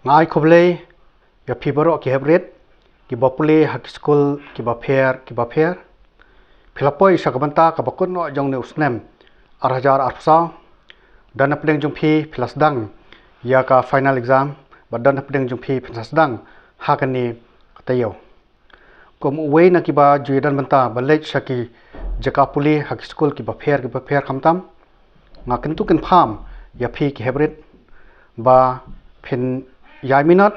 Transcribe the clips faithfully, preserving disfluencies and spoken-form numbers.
Nga ai khublei ïa phi baroh ki heprit kiba pule ha ki skul kiba pher kiba pher. Phi la poi sha ka bynta kaba kut noh jong une u snem ar hajar arphew saw. Don hapdeng jong phi phi la sdang ïa ka final exam bad don hapdeng jong phi phin sa sdang ha kane ka taïew. Kum uwei na kiba ju ïadon bynta ban leit sha ki jaka pule ha ki skul kiba pher kiba pher khamtam, nga kyntu kynpham ïa phi ki heprit ba phin ïai minot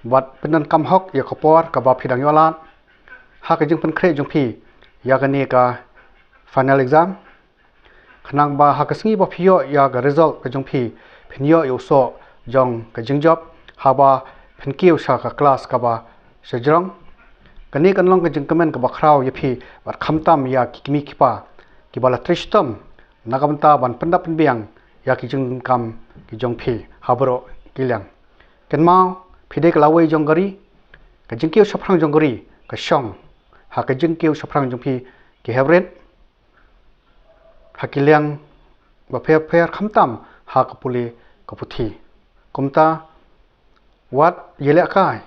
bad pyndonkam hok ïa ka por kaba phi dang ïoh lad ha ka jingpynkhreh jong phi ïa kane ka final exam, khnang ba ha ka sngi ba phi ïoh ïa ka result ka jong phi, phin ïoh ïa u soh jong ka jingjop haba phin kiew sha ka klas kaba shajrong. Kane kan long ka jingkmen kaba khraw ïa phi bad khamtam ïa ki kmie ki kpa kiba la trei shitom na ka bynta ban pyndap pynbiang ïa ki jingdonkam ki jong phi ha baroh ki liang. Kynmaw, phi dei ka lawei jong ka ri. Ka jingkiew shaphrang jong ka ri ka shong ha ka jingkiew shaphrang jong phi ki heprit ha ki liang ba pher pher khamtam ha ka pule ka puthi. Kumta wat ïalehkai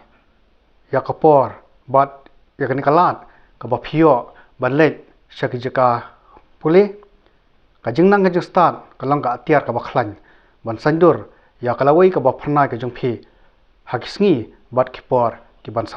ïa ka por bad ïa kane ka lad kaba phi ïoh ban leit sha ki jaka pule. Ka jingnang ka jingstad ka long ka atiar kaba khlaiñ ban saiñdur ïa ka lawei kaba phyrnai ka jong phi ha ki sngi bad ki por ki ban sa